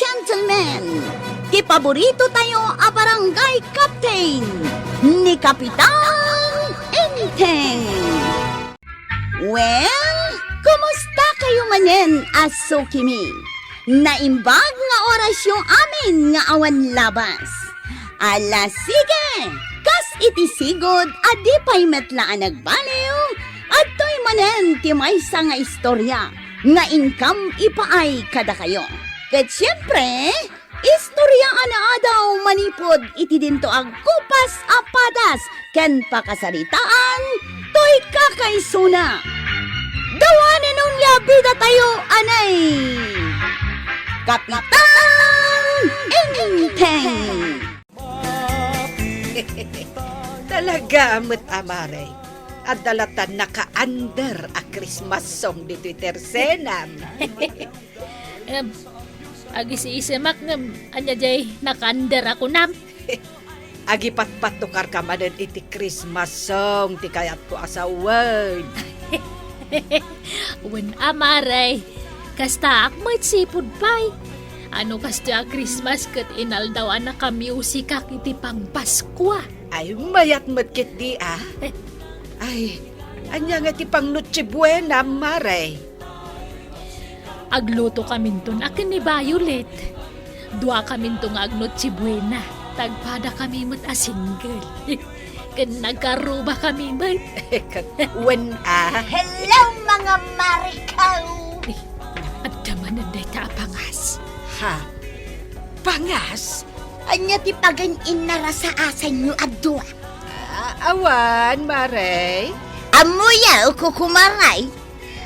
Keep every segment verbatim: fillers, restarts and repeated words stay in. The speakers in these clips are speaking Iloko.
gentlemen, ti paborito tayo a barangay captain, ni Kapitan Enteng. Well, kumusta kayo manen a sukimi? Naimbag nga orasyo amin nga awan labas. Ala, sige! Kas iti sigud a di pay met la a nagbaliw, adtoy manen ti maysa nga istorya nga inkam ipaay kadakayo. Ket siempre, istorya a naadaw manipud iti dinto agkupas a padas ken pakasaritaan toy kakaisuna. Dawanen onia bidatayo, anay! Kapitan Enteng! Talaga met, a, Mare. Adda latta naka-under a Christmas song ditoy tersenam. Em, agisi-isimak ngem, ania jay naka-under a kunam? Agipatpatukarka manen iti Christmas song ti kayatko a sawen. Wen, a, Mare, kastaak met sipud pay. Ano kastoy a Christmas ket inaldaw a nakamusikak iti pangpaskua? Ay, mayat met ketdi, a. Ay, ania nga ti pang Noche Buena, Mare? Aglutokaminton a ken ni Violet. Duakaminto nga ag-Noche Buena. Tagpadakami met a single. Ken nagkarrubakami met. Wen, a. Hello, mga marikaw! Eh, adda manen dayta a pangas. Ha? Pangas? Ania ti pagin-innarasaasanyo a dua? A, awan, Mare. Ammoyo, Kuko Mare.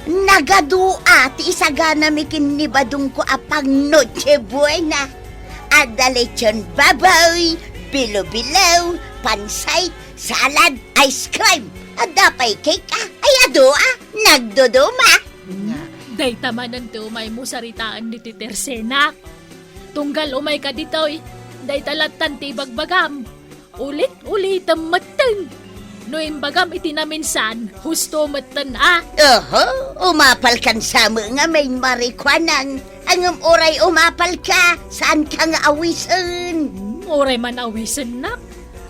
Nagaduak ti isaganami ken ni Badongko a pang Noche Buena. Adda lechon baboy, bilo-bilo, pancit, salad, ice cream. Adda pay cake, a. Ay, adu, a. Nagduduma. Nga. Dayta manen ti umaymo saritaan ditoy tersenak. Tunggal umayka ditoy, dayta lattan ti ibagbagam. Ulit-ulitem metten. No imbagam iti naminsan, husto metten, a. Oho, umapalkan sa met ngamin, Mare Kuanang. Ngem uray umapalka, saanka nga awisen. Hmm, uray man awisennak.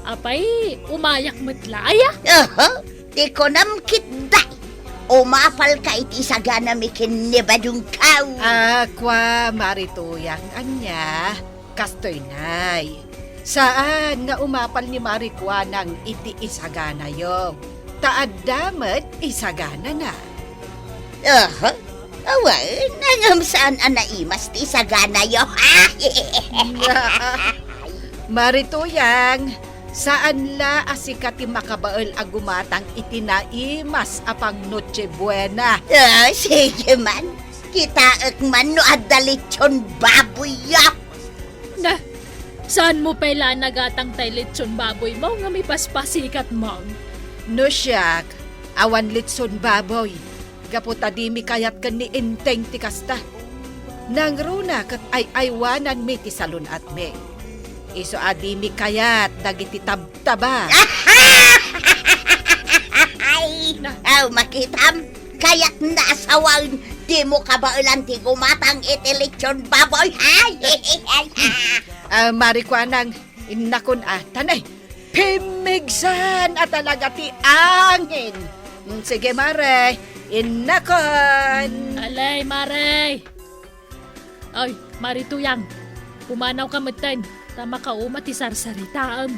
Apay, umayak met la aya? Oho, ti kunam ketdi. Umapalka iti isaganami ken ni Badongko. A, kua, Mare Tuyang, ania? Kastoy nay. Saan nga umapal ni Mare Kuanang iti isaganayo. Ta adda met isaganana. Aha. Awan, ngem saan a naimas ti isaganayo. Mare Tuyang, saan la a sika ti makabael a gumatang iti naimas a pang Noche Buena. A, sige man. Kitaek man no adda lechon baboy, a. Na, saanmo pay la a nagatang tay lechon baboymo ngem ipaspasikatmo? No siak, awan lechon baboy, gapu ta dimi kayat ken ni Enteng ti kasta. Nangruna ket ay-aywananmi ti salun-atmi. Isu a dimi kayat dagiti tab- Taba. Ay, aw, makitam. Kayatna a sawen, dimo kabaelan ti gumatang iti lechon baboy. Ay, ay, ay, ay. A, Mare Kuanang, innakon a, tanay. Pimmigsan a talaga ti angin. Mm, sige, Mare, innakon. Alay, Mare. Ay, Mare Tuyang, pumanawka metten, ta makauma ti sarsaritaem.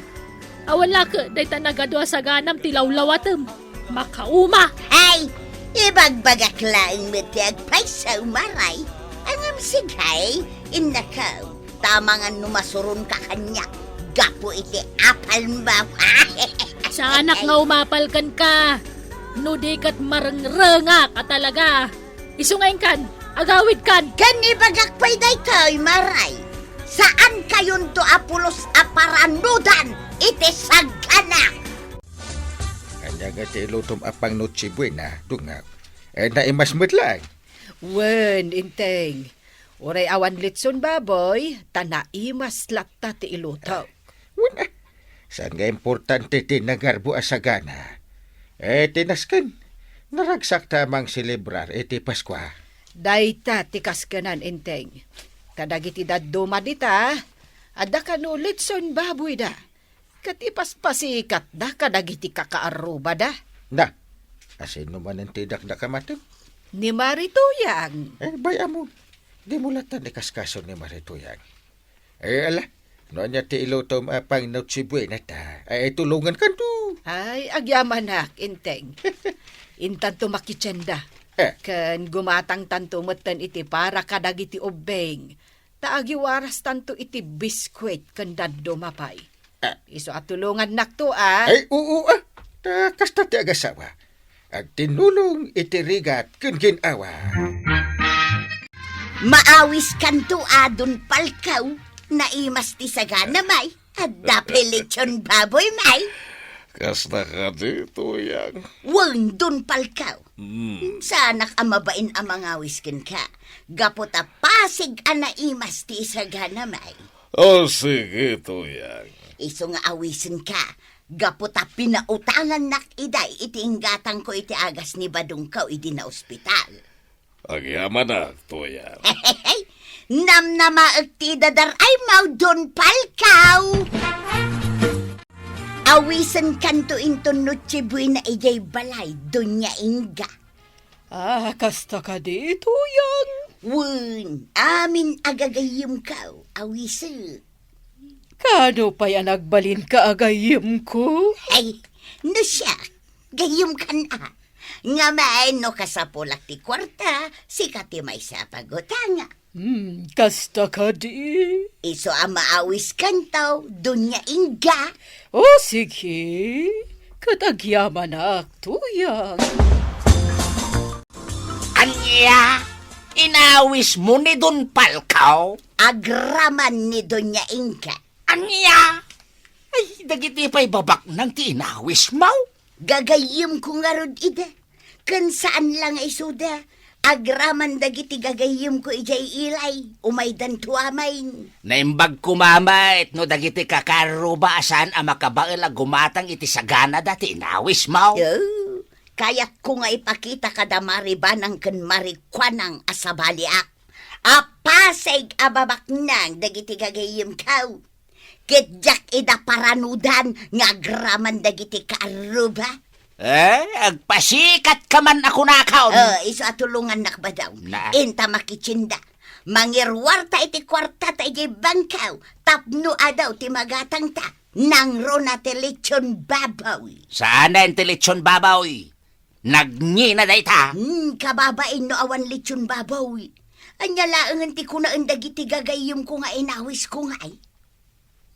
Awan la ket dayta nagadu a saganam ti lawlawatem. Makauma! Ay, ibagbagak laeng met ti agpayso, Mare. Ngem sige, innakon, ta amangan no masuronka kaniak gapu iti apalmo. Saanak nga umapal kenka, no di ket marengrengak a talaga. Isu nga inkan, agawidkan. Ken ibagak pay daytoy, Mare. Saankayonto a pulos a paranudan iti sagana. Ania nga ti ilutom a pang Noche Buena, dungag? E, naimas met laeng. Wen, Enteng. Uray awan lechon baboy, ta naimas latta ti ilutok. Wen, a, saan nga importante ti nagarbo a sagana? E, ti nasken, naragsakta a mangselebrar iti Paskua. Dayta ti kaskenan, Enteng. Kadagiti dadduma dita, adda kano litson baboyda, ket ipaspasikatda kadagiti kakaarrubada. Na, asino manen ti dakdakamatem? Ni Mari Tuyang. Eh, bay-am, dimo latta ikaskaso ni Mari Tuyang. Eh, ala, no ania ti ilutom a pang Noche Buena ta, ay, tulongankanto. Ay, agyamanak, Enteng. Intanto makitienda. Eh. Ken gumatangtanto metten iti para kadagiti ubbing, ta agiwarastanto iti biskuit ken dadduma pay. Ah. Isu a tulongannakto, a. Ay, oo, a. Ta kasta ti agasawa. Agtinnulong iti rigat ken gin-awa. Maawiskanto a, Don Palkaw, naimas ti sagana, may. Adda pay litson baboy, may. Kasta kadi, Tuyang. Wen, Don Palkaw. Hmm. Saanak a mabain a mangawis kenka. Gapu ta pasig a naimas ti sagana, may. O, sige, Tuyang. Isu nga awisenka. Gapu ta pinautangannak ida iti inggatangko iti agas ni Badongkaw idi naospital. Agyamanak, Tuyang. Namnamaek ti idadar-aymaw, Don Palkaw. Awisenkanto inton Noche Buena idiay balay, Doña Inga. Ah, kasta kadi, Tuyang? Wen, amin a gagayyemko, awisek. Kaano pay a nagbalinka a gayyemko? Ay, no siak, gayyemkan a. Ngem no kasapulak ti kuarta, sika ti maysa a pagutanga. Hmm, kasta kadi? Isu a maawiskanto, Doña Inga. O, sige. Ket agyamanak, Tuyang. Ania? Inawismo ni Don Palkaw? Agraman ni Doña Inga. Ania? Ay, dagiti pay babaknang ti inawismo? Gagayyemko ngarud ida. Ken saan la nga isuda, agraman dagiti gagayyemko idiay ilay, umaydanto amin. Naimbag koma met no dagiti kakaarruba a saan a makabael a gumatang iti saganada ti inawismo. Oh, kayatko nga ipakita kada Mari Banang ken Mari Kuanang a sabaliak. Apasig a babaknang dagiti gagayyemko. Ket diak ida paranudan nga agraman dagiti kaarruba. Eh, agpasikatka man a kunakon. Oh, isu a tulongannak, Badong. Na. Inta makitienda. Mangiruarta iti kuartata idiay bangko tapno adu ti magatangta. Nangruna ti litson baboy. Saanen ti litson baboy? Nagngina dayta. Hmm, kababain no awan litson baboy. Ania laengen ti kunaen dagiti gagayyemko nga inawisko ngay?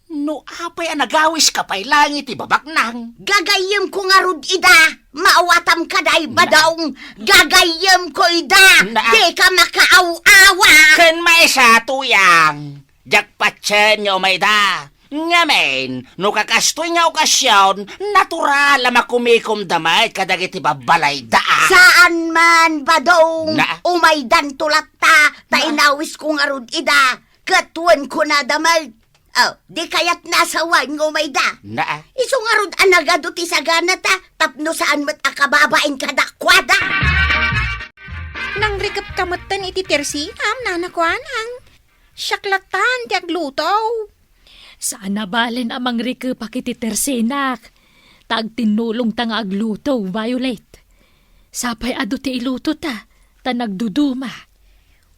No apay a nagawiska pay laeng iti babaknang? Gagayyemko ngarud ida, maawatam kada, ay, na, Badong. Gagayyemko ida, na, dika makaaw-awa. Ken maysa, Tuyang, diak patien nga umayda. Ngamin, no kakastoy nga okasion, natural a makumikomda met kadagiti babbalayda, a. Saan man, Badong, na, umaydanto latta, ta, na, inawisko ngarud ida, ket wen kunada met. Oh, di kayat nasawan nga umayda. Na. Isu ngarud a nagadu ti saganata, tapno saan met a kababain kadakuada. Nangrikepka metten iti tersinam, Nana Kuanang. Siak lattan ti agluto. Saan a balen a mangrikepak iti tersinak. Ta agtinnulongta nga agluto, Violet. Sapay adu ti ilutota, ta nagduduma.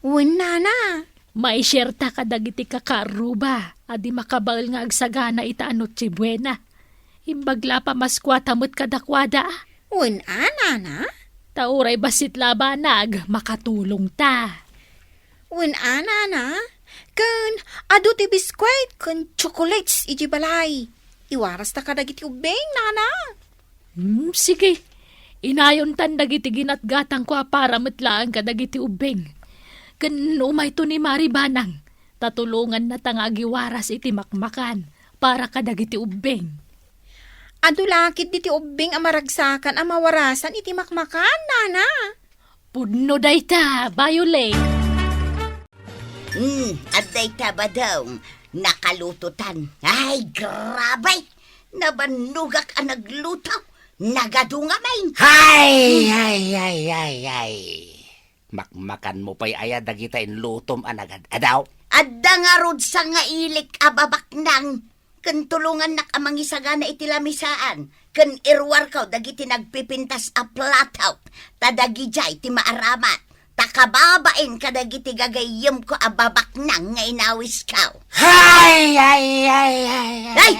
Wen, Nana. Maisherta kadagiti kakaarruba a di makabael nga agsagana ita a Noche Buena. Imbag la a pamaskoata met kadakuada. Wen a, Nana? Ta uray bassit la a banag, makatulongta. Wen a, Nana? Ken adu ti biskuit ken chocolates iti balay. Iwarasta kadagiti ubbing, Nana. Hmm, sige. Inayontan dagiti ginatgatangko a para met laeng kadagiti ubbing. Ken umayto ni Mari Banang, ta tulongannata nga agiwaras iti makmakan para kadagiti ubbing. Adu la ketdi ti ubbing a maragsakan a mawarasan iti makmakan, Nana. Pudno dayta, Violet. Hmm, adda ita, Badong. Nakalutotan. Ay, grabe! Nabannogak a nagluto. Nagadu ngamin. Ay, ay, ay, ay, ay. Makmakanmo pay aya dagita inlutom a nagad-adaw? Adda ngarud sangailik a babaknang ken tulongannak a mangisagana iti lamisaan ken iruarko dagiti nagpipintas a plato, ta dagidiay ti maaramat, ta kababain kadagiti gagayyemko a babaknang nga inawisko. Ay, ay, ay, ay, ay. Ay,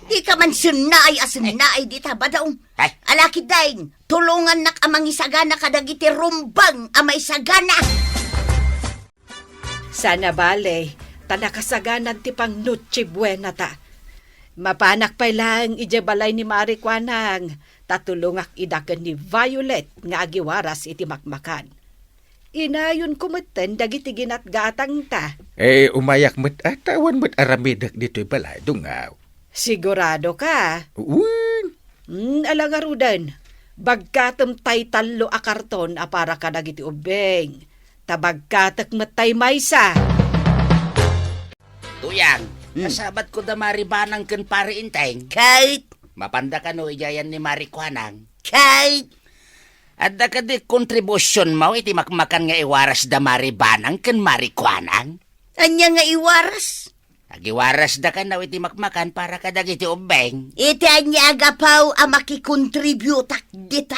dika man sennaay a sennaay dita, Badong. Ay. Alakiddain, tulongannak a mangisagana kadagiti rumbeng a maisagana. Saan a bale, ta nakasaganan ti pang-Noche Buena ta. Mapanak pay laeng idiay balay ni Mari Kuanang, ta tulongak ida ken ni Violet nga agiwaras iti makmakan. Inayonko metten dagiti ginatgatangta. Eh, umayak met a, ta awan met aramidek ditoy balay, dungaw. Siguradoka? Wen. Hmm, ala ngaruden, bagkatem tay tallo a karton a para kadagiti ubbing. Ta bagkatek met tay maysa. Tuyang, Hmm. nasabatko da Mari Banang ken Pari Inteng. Kait. Mapanda kano idiay ayan ni Mari Kuanang? Kait. Adda kadi kontribusionmo iti makmakan nga iwaras da Mari Banang ken Mari Kuanang? Ania nga iwaras? Agiwaras da kano iti makmakan para kadagiti ubbing. Iti ania a gapu a makikontributak dita?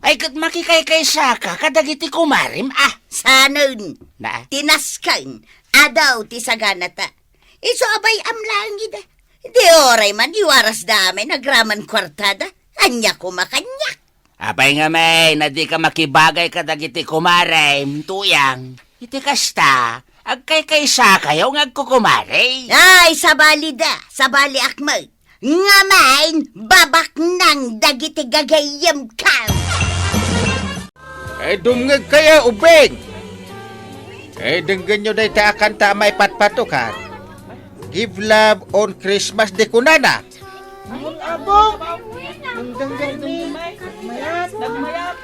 Ay, ket makikaykaysaka kadagiti kumarem, ah. Sanen? Na? Tinasken, adu ti saganata. Isu a bay-am laeng ida. Di uray man iwaras da amin agraman kuartada. Ania koma kaniak? Apay ngamin a dika makibagay kadagiti kumarem, Tuyang? Iti kasta, agkaykaysakayo nga agkukumare. Ay, sabali da, sabaliak met. Ngamin, babaknang dagiti gagayyemko. Eh, dumngegkayo, ubbing! Eh, denggenyo dayta a kanta a maipatpatukan. Give love on Christmas, di kunana. Ay, abo! Ang danggan ni mayat, nagmayat.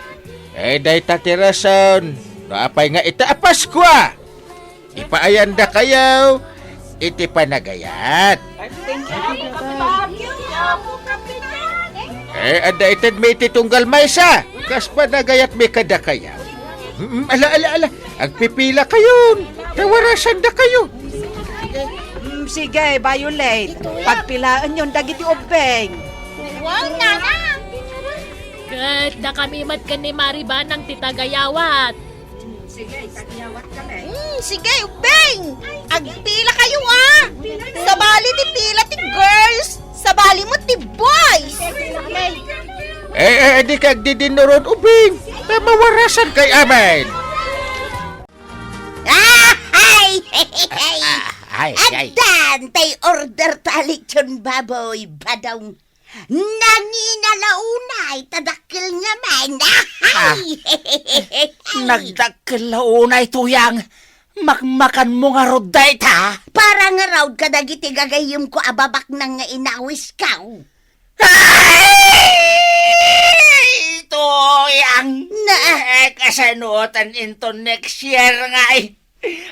Eh, dayta ti rason no apay nga ita a Paskua, ipaayandakayo iti panagayat. Ay, thank you, Apo Kapitbahay. Eh, adda itedmi iti tunggal maysa, kas panagayatmi kadakayo. Mm, ala, ala, ala. Agpipilakayon. Tawarasandakayo. Mm, sige, Violet. Pagpilaenyon dagiti ubbing. Wow, nana! Ket dakami met ken ni Mari Banang ti tagayawat. Sige, ikadyawat kami. Mm, sige, ubbing! Agpilakayo, ah! Sabali ti pila ti girls, sabali met ti boys! Eh, eh, di ka agdidinurod, ubbing! Ta mawarasankay amin! Ah, ay! Ah, ay, ay. Addan tay order ta a lechon baboy, Badong. Nangina la unay ta dakkel ngamin. Ah. Ay! Nagdakkel la unay, Tuyang. Makmakanmo ngarud dayta? Para ngarud kadagiti gagayyemko a babaknang nga inawisko. Ay! Tuyang! Na? Eh, kasanotan inton next year ngay?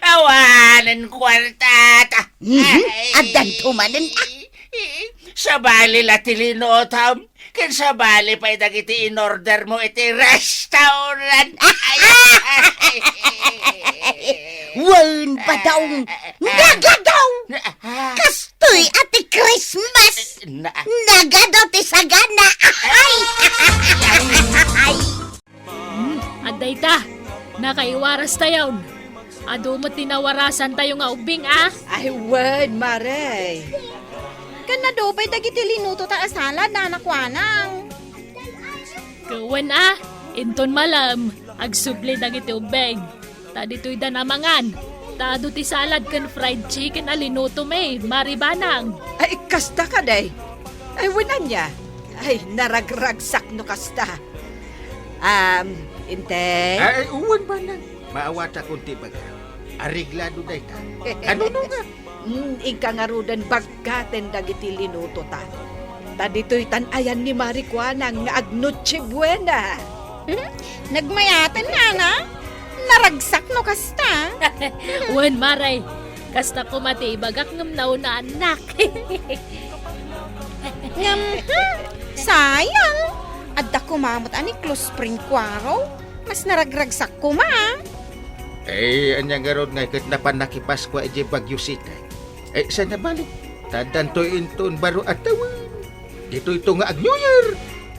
Awanen kuarta ta. Mhm. Ay. Addanto manen, ah. Sabali la ti linutom. Ken sabali pay dagiti in-order mo iti restaurant. Ay, ay. Wen, Badong. Nagadaw. Ah. Kastoy a ti Christmas. Na- Nagadaw ti sagana. Ay. Ay. Hmm, adda ita. Nakaiwaras tayon. Adu met ti nawarasan tayo nga ubbing, a? Ay, wen, Mare. Ken adu pay dagiti linuto ta a salad, Nana Kuanang. Wen, a, inton malem, agsubli dagiti ubbing. Ta ditoy da namangan. Ta adu ti salad ken fried chicken a linuto mi, Mari Banang. Ay, kasta kadi. Ay, wen ania? Ay, naragragsak no kasta. Um, Inteng? Ay, ay, wen, Banang. Maawatakon ti ibaga. Areglado dayta. Ano no nga? Mm, inka ngaruden bagkaten dagiti linuto ta. Ta ditoy tan ayan ni Mari Kuanang nga ag-Noche Buena. Hmm? Nagmayaten, Nana? Naragsak no kasta. Wen, Mare. Kasta koma ti ibagak ngem naunaan nak. Ngem, hmm, sayang. Adda koma met a ni Close Friend Kuaro. Mas naragragsak koma. Eh, ania ngarud nga ket napan nakipaskua idiay Baguio City? Eh, saan a balik? Ta addanto inton baro a tawen. Ditoyto nga ag-New Year.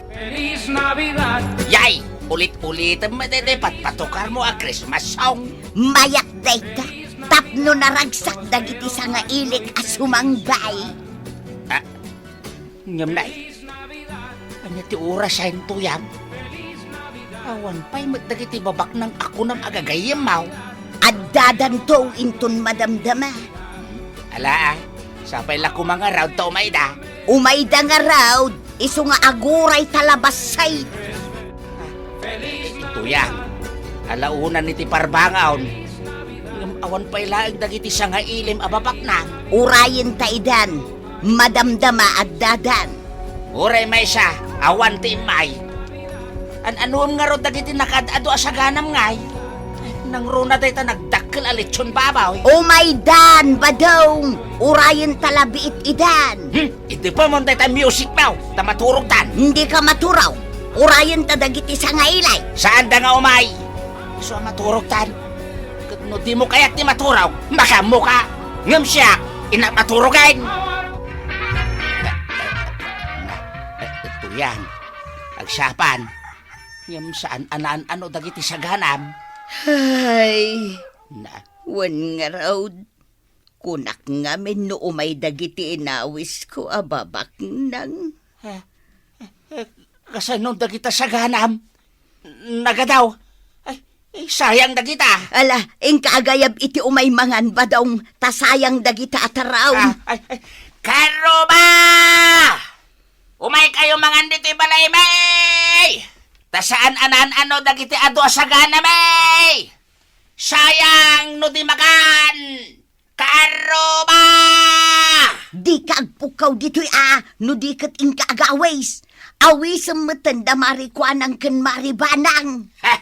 Feliz Navidad. Yay! Ulit-ulitem met daytoy patpatukarmo a Christmas song. Mayat dayta, tapno naragsak dagiti sangailik a sumangbay. Ah, ngem nay, ania ti orasen, Tuyang? Awan pay met dagiti babaknang a kunam a gagayyemmo. Addadanto inton madamdama. Ala, ah, sapay la koma ngarud ta umayda. Umayda ngarud, isu nga agurayta la bassit. Tuyang, alaonan iti parbangon. Ngem awan pay laeng dagiti sangailim a babaknang. Urayenta idan, madamdama addadan. Uray maysa, awan ti immay. An-anuem ngarud dagiti nakaad-adu a saganam ngay? Nangruna dayta nagdakkel a lechon baboy. Umaydan, Badong! Urayenta la biit idan. Hmm? Idipemon dayta musicmo, ta maturogtan. Dika maturog. Urayenta dagiti sangailik. Saanda nga umay. Isu a maturogtan. Ket no dimo kayat ti maturog, makaammoka. Ngem siak, innak maturogen. Tuyang, agsapa. Ngem saan a naan-ano dagiti saganam. Ay, na. Wen ngarud, kunak ngamin no umay dagiti inawisko a babaknang. Eh, eh, eh, kasano dagita saganam? Nagadaw. Ay, eh, sayang dagita. Ala, inka agayab iti umay mangan, Badong, ta sayang dagita a taraon. Ah, ay, ay. Karuba! Umaykayo mangan ditoy balaymi! Ta saan a naan-ano dagiti adu a saganami! Sayang no di makan! Karuba! Dika agpukkaw ditoy a, no di ket inka agawis. Awisem metten da Mari Kuanang ken Mari Banang. Ha!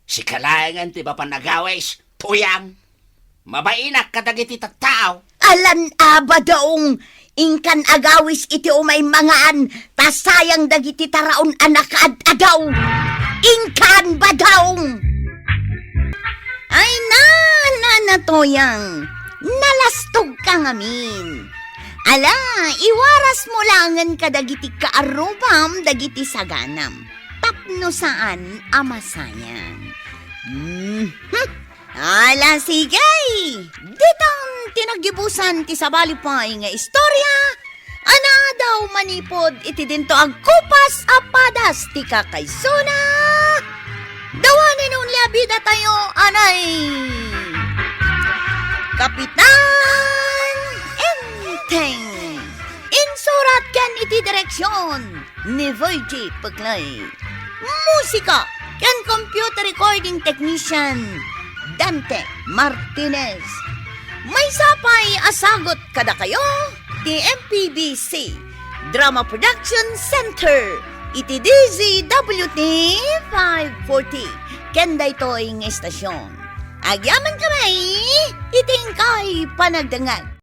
Sika laengen ti mapan agawis, Tuyang. Mabainak kadagiti tattao. Alan a, Badong, inkan agawis iti umay mangan, ta sayang dagiti taraon a nakaad-adaw. Inkan, Badong! Ay na, Nana Tuyang, nalastogka ngamin. Ala, iwarasmo laengen kadagiti kaarrubam dagiti saganam tapno saan a masayang. Mhm. Ala, sige! Ditan ti naggibusan ti sabali pay nga istorya a naadaw manipud iti dinto agkupas a padas ti kakaysona. The one and only a bidatayo, anay Kapitan Enteng. Insurat ken iti direksyon ni Virgie Peclay. Musika ken computer recording technician, Dante Martinez. Maysa pay a sagut kadakayo ti M P B C Drama Production Center iti D Z W T five forty ken daytoy nga istasyon. Agyamankami iti inkay panagdengngeg.